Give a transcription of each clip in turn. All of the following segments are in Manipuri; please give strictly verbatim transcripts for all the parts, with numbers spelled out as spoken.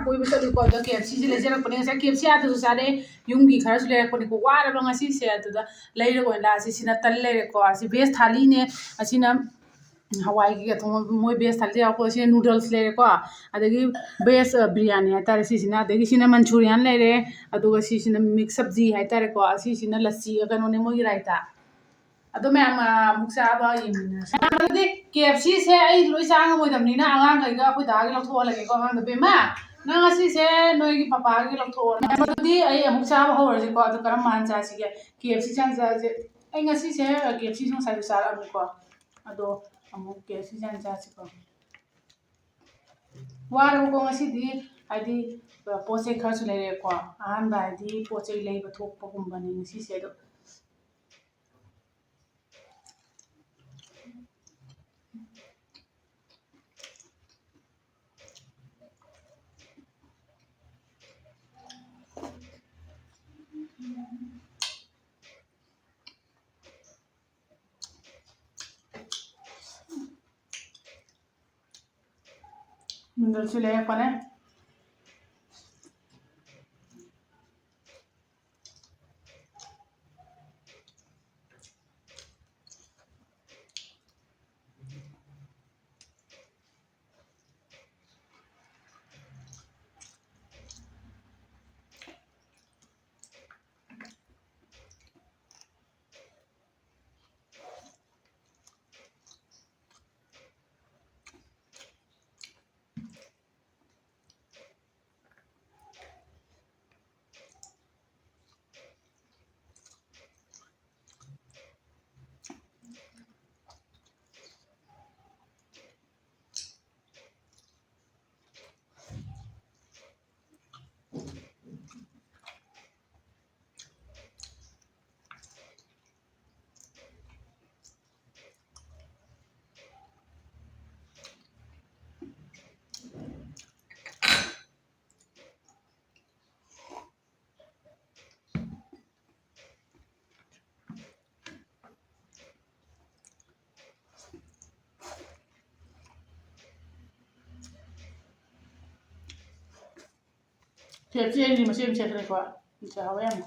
ꯀꯣꯏꯕ ꯆꯠꯂꯨꯀꯣ꯫ ꯑꯗꯣ ꯀꯦ ꯑꯦꯐ ꯁꯤꯁꯦ ꯂꯩꯖꯔꯛꯄꯅꯦ꯫ ꯉꯁꯥꯏ ꯀꯦ ꯑꯦꯐ ꯁꯤ ꯑꯥꯗꯁꯨ ꯆꯥꯔꯦ, ꯌꯨꯝꯒꯤ ꯈꯔꯁꯨ ꯂꯩꯔꯛꯄꯅꯤꯀꯣ꯫ ꯋꯥꯔꯕ ꯉꯁꯤꯁꯦ꯫ ꯑꯗꯨꯗ ꯂꯩꯔꯒ ꯑꯣꯏꯅ ꯂꯥꯛꯑꯁꯤ꯫ ꯁꯤꯅ ꯇꯟ ꯂꯩꯔꯦꯀꯣ꯫ ꯑꯁꯤ ꯚꯦꯖ ꯊꯥꯂꯤꯅꯦ꯫ ꯑꯁꯤꯅ ꯍꯋꯥꯏꯒꯤ ꯊꯣꯡꯕ, ꯃꯣꯏ ꯚꯦꯖ ꯊꯥꯂꯤꯗ ꯌꯥꯎꯔꯛꯄ꯫ ꯁꯤꯅ ꯅꯨꯗꯜꯁ ꯂꯩꯔꯦꯀꯣ꯫ ꯑꯗꯒꯤ ꯚꯦꯖ, ꯑ, ꯕꯤꯔꯌꯥꯅꯤ ꯍꯥꯏꯇꯥꯔꯦ ꯁꯤꯁꯤꯅ꯫ ꯑꯗꯒꯤ ꯁꯤꯅ ꯃꯟꯆꯨꯔꯤꯌꯥꯟ ꯂꯩꯔꯦ꯫ ꯑꯗꯨꯒ ꯁꯤꯁꯤꯅ ꯃꯤꯛꯁ ꯁꯕꯖꯤ ꯍꯥꯏꯇꯥꯔꯦꯀꯣ꯫ ꯑꯁꯤꯁꯤꯅ ꯂꯁꯤ, ꯀꯩꯅꯣꯅꯦ, ꯃꯣꯏꯒꯤ ꯔꯥꯏꯇꯥ꯫ ꯑꯗꯣ ꯃꯌꯥꯝ, ꯑ, ꯑꯃꯨꯛ ꯆꯥꯕ ꯌꯦꯡꯃꯤꯟꯅꯔꯁꯦ꯫ ꯑꯗꯨꯗꯤ ꯀꯦ ꯑꯦꯐ ꯁꯤꯁꯦ ꯑꯩ ꯂꯣꯏ ꯆꯥ ꯉꯝꯃꯣꯏꯗꯕꯅꯤꯅ ꯑꯉꯥꯡꯈꯩꯒ ꯑꯩꯈꯣꯏ ꯗꯥꯒꯤ ꯂꯧꯊꯣꯛꯍꯜꯂꯒꯦꯀꯣ꯫ ꯑꯉꯥꯡꯗꯣ, "ꯕꯦꯝꯃ, ꯅꯪ ꯉꯁꯤꯁꯦ ꯅꯣꯏꯒꯤ ꯄꯄꯥꯒꯤ ꯂꯧꯊꯣꯛꯑꯣ"꯫ ꯑꯗꯨꯗꯤ ꯑꯩ ꯑꯃꯨꯛ ꯆꯥꯕ ꯍꯧꯔꯁꯤꯀꯣ꯫ ꯑꯗꯨ ꯀꯔꯝ ꯍꯥꯟꯅ ꯆꯥꯁꯤꯒꯦ? ꯀꯦ ꯑꯦꯐ ꯁꯤ ꯆꯥꯅ ꯆꯥꯁꯦ꯫ ꯑꯩ ꯉꯁꯤꯁꯦ ꯀꯦ ꯑꯦꯐ ꯁꯤꯁꯨ ꯉꯁꯥꯏꯁꯨ ꯆꯥꯔꯛꯑꯝꯃꯤꯀꯣ꯫ ꯑꯗꯣ ꯑꯃꯨꯛ ꯀꯦ ꯑꯦꯐ ꯁꯤ ꯆꯥꯅ ꯆꯥꯁꯤꯀꯣ꯫ ꯋꯥꯔꯕꯀꯣ ꯉꯁꯤꯗꯤ, ꯍꯥꯏꯗꯤ, ꯄꯣꯠ ꯆꯩ ꯈꯔꯁꯨ ꯂꯩꯔꯛꯑꯦꯀꯣ꯫ ꯑꯍꯥꯟꯕ ꯍꯥꯏꯗꯤ ꯄꯣꯠ ꯆꯩ ꯂꯩꯕ ꯊꯣꯛꯄꯒꯨꯝꯕꯅꯤ ꯉꯁꯤꯁꯦ꯫ ꯑꯗꯣ ꯅꯨꯗꯜꯁꯨ ꯂꯩꯔꯛꯄꯅꯦ꯫ ꯁꯦ ꯆꯦꯡꯗꯤ ꯃꯆꯦꯠ ꯃꯆꯦꯠ ꯈꯔꯀꯣ꯫ ꯁꯦ ꯍꯥꯎꯋꯦ ꯌꯥꯝꯅ꯫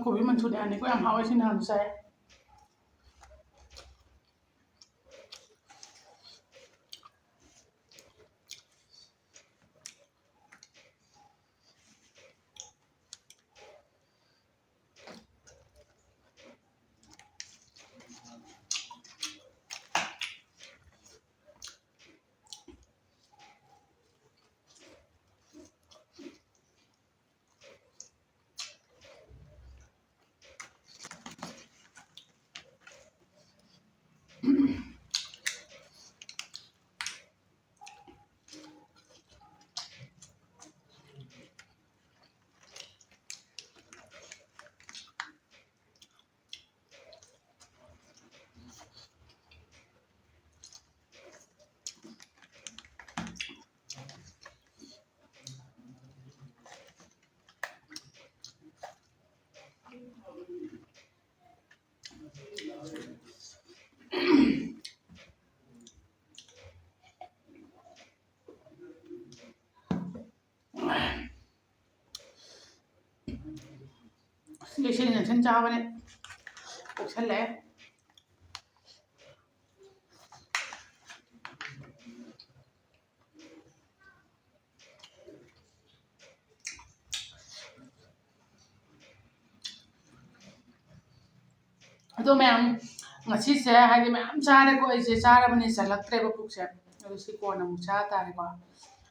ꯀꯣꯕꯤ ꯃꯟꯆꯨꯔꯤꯌꯥꯟꯅꯤꯀꯣ, ꯌꯥꯝ ꯍꯥꯎꯋꯦ ꯁꯤ, ꯅꯍꯥꯟꯁꯨ ꯆꯥꯏ꯫ ꯉꯁꯤꯗꯤ ꯁꯤ ꯅꯟꯁꯟ ꯆꯥꯕꯅꯦ꯫ ꯄꯣꯛꯁꯜꯂꯛꯑꯦ꯫ ꯑꯗꯣ ꯃꯌꯥꯝ, ꯉꯁꯤꯁꯦ ꯍꯥꯏꯗꯤ ꯃꯌꯥꯝ ꯆꯥꯔꯦꯀꯣ, ꯑꯩꯁꯦ ꯆꯥꯔꯕꯅꯤ, ꯆꯜꯂꯛꯇ꯭ꯔꯦꯕ ꯄꯨꯛꯁꯦ꯫ ꯑꯗꯣ ꯁꯤ ꯀꯣꯟꯅ ꯑꯃꯨꯛ ꯆꯥ ꯇꯥꯔꯦꯀꯣ꯫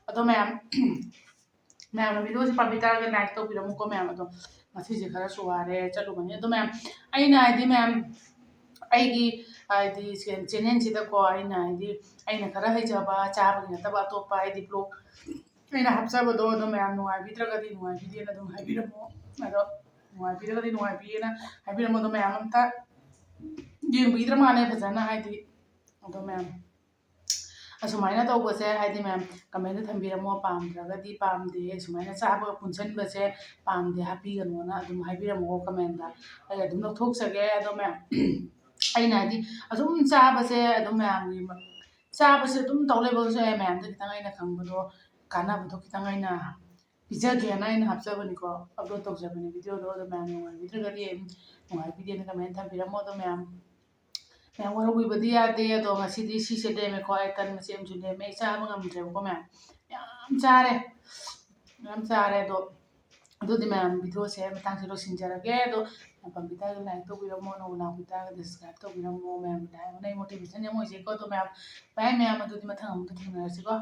ꯑꯗꯣ ꯃꯌꯥꯝ, ꯃꯌꯥꯝꯅ ꯚꯤꯗꯤꯑꯣꯁꯦ ꯄꯥꯝꯕꯤ ꯇꯥꯔꯒꯗꯤ ꯂꯥꯏꯛ ꯇꯧꯕꯤꯔꯝꯃꯨꯀꯣ ꯃꯌꯥꯝ꯫ ꯑꯗꯣ ꯉꯁꯤꯁꯦ ꯈꯔꯁꯨ ꯋꯥꯔꯦ, ꯆꯠꯂꯨꯕꯅꯤ꯫ ꯑꯗꯣ ꯃꯌꯥꯝ, ꯑꯩꯅ ꯍꯥꯏꯗꯤ ꯃꯌꯥꯝ, ꯑꯩꯒꯤ ꯍꯥꯏꯗꯤ ꯆꯦ-, ꯆꯦꯅꯦꯜꯁꯤꯗꯀꯣ, ꯑꯩꯅ ꯍꯥꯏꯗꯤ ꯑꯩꯅ ꯈꯔ ꯍꯩꯖꯕ ꯆꯥꯕꯒꯤ ꯅꯠꯇꯕ ꯑꯇꯣꯞꯄ ꯍꯥꯏꯗꯤ ꯕ꯭ꯂꯣꯛ ꯑꯩꯅ ꯍꯥꯞꯆꯕꯗꯣ ꯑꯗꯣ ꯃꯌꯥꯝ ꯅꯨꯡꯉꯥꯏꯕꯤꯗ꯭ꯔꯒꯗꯤ ꯅꯨꯡꯉꯥꯏꯕꯤꯗꯦꯅ ꯑꯗꯨꯝ ꯍꯥꯏꯕꯤꯔꯝꯃꯣ꯫ ꯑꯗꯣ ꯅꯨꯡꯉꯥꯏꯕꯤꯔꯒꯗꯤ ꯅꯨꯡꯉꯥꯏꯕꯤꯌꯦꯅ ꯍꯥꯏꯕꯤꯔꯝꯃꯣ꯫ ꯑꯗꯣ ꯃꯌꯥꯝ ꯑꯝꯇ ꯌꯦꯡꯕꯤꯗ꯭ꯔ ꯃꯥꯜꯂꯦ ꯐꯖꯅ ꯍꯥꯏꯗꯤ꯫ ꯑꯗꯣ ꯃꯌꯥꯝ ꯑꯁꯨꯃꯥꯏꯅ ꯇꯧꯕꯁꯦ ꯍꯥꯏꯗꯤ ꯃꯌꯥꯝ ꯀꯃꯦꯟꯗ ꯊꯝꯕꯤꯔꯝꯃꯣ, ꯄꯥꯝꯗ꯭ꯔꯒꯗꯤ ꯄꯥꯝꯗꯦ, ꯁꯨꯃꯥꯏꯅ ꯆꯥꯕꯒ ꯄꯨꯟꯁꯤꯟꯕꯁꯦ ꯄꯥꯝꯗꯦ ꯍꯥꯞꯄꯤꯒꯅꯣꯅ ꯑꯗꯨꯝ ꯍꯥꯏꯕꯤꯔꯝꯃꯣ ꯀꯃꯦꯟꯗ꯫ ꯑꯩ ꯑꯗꯨꯝ ꯂꯧꯊꯣꯛꯆꯒꯦ꯫ ꯑꯗꯣ ꯃꯌꯥꯝ ꯑꯩꯅ ꯍꯥꯏꯗꯤ ꯑꯁꯨꯝ ꯆꯥꯕꯁꯦ ꯑꯗꯨꯝ ꯃꯌꯥꯝꯒꯤ ꯆꯥꯕꯁꯦ ꯑꯗꯨꯝ ꯇꯧ ꯂꯩꯕꯁꯨ ꯌꯥꯏ꯫ ꯃꯌꯥꯝꯗ ꯈꯤꯇꯪ ꯑꯩꯅ ꯈꯪꯕꯗꯣ, ꯀꯥꯟꯅꯕꯗꯣ ꯈꯤꯇꯪ ꯑꯩꯅ ꯄꯤꯖꯒꯦꯅ ꯑꯩꯅ ꯍꯥꯞꯆꯕꯅꯤꯀꯣ, ꯑꯞꯂꯣꯗ ꯇꯧꯖꯕꯅꯤ ꯚꯤꯗꯤꯑꯣꯗꯣ꯫ ꯑꯗꯣ ꯃꯌꯥꯝ ꯅꯨꯡꯉꯥꯏꯕꯤꯗ꯭ꯔꯒꯗꯤ ꯅꯨꯡꯉꯥꯏꯕꯤꯗꯦꯅ ꯀꯃꯦꯟ ꯊꯝꯕꯤꯔꯝꯃꯣ꯫ ꯑꯗꯣ ꯃꯌꯥꯝ ꯃꯌꯥꯝ ꯋꯥꯔꯧꯕꯤꯕꯗꯤ ꯌꯥꯗꯦ꯫ ꯑꯗꯣ ꯉꯁꯤꯗꯤ ꯁꯤꯁꯦ ꯂꯦꯝꯃꯦꯀꯣ, ꯑꯩ ꯇꯟ ꯃꯆꯦꯠ ꯑꯃꯁꯨ ꯂꯦꯝꯃꯦ, ꯑꯩ ꯆꯥꯕ ꯉꯝꯗ꯭ꯔꯦꯕꯀꯣ ꯃꯌꯥꯝ, ꯌꯥꯝ ꯆꯥꯔꯦ, ꯌꯥꯝ ꯆꯥꯔꯦ꯫ ꯑꯗꯣ ꯑꯗꯨꯗꯤ ꯃꯌꯥꯝ ꯚꯤꯗꯤꯑꯣꯁꯦ ꯃꯇꯥꯡꯁꯦ ꯂꯣꯏꯁꯤꯟꯖꯔꯒꯦ꯫ ꯑꯗꯣ ꯄꯥꯝꯕꯤ ꯇꯥꯔꯒꯗꯤ ꯂꯥꯏꯛ ꯇꯧꯕꯤꯔꯝꯃꯣ, ꯅꯧꯅ ꯂꯥꯛꯄꯤ ꯇꯥꯔꯒꯗꯤ ꯁꯕꯁꯀ꯭ꯔꯥꯏꯕ ꯇꯧꯕꯤꯔꯝꯃꯣ꯫ ꯃꯌꯥꯝꯒꯤ ꯂꯥꯏꯛ ꯑꯃꯅ ꯑꯩ ꯃꯣꯇꯤꯚꯦꯁꯟ ꯌꯥꯝ ꯑꯣꯏꯖꯩꯀꯣ꯫ ꯑꯗꯣ ꯃꯌꯥꯝ ꯕꯥꯏ ꯃꯌꯥꯝ, ꯑꯗꯨꯗꯤ ꯃꯊꯪ ꯑꯃꯨꯛꯇ ꯊꯦꯡꯅꯔꯁꯤꯀꯣ꯫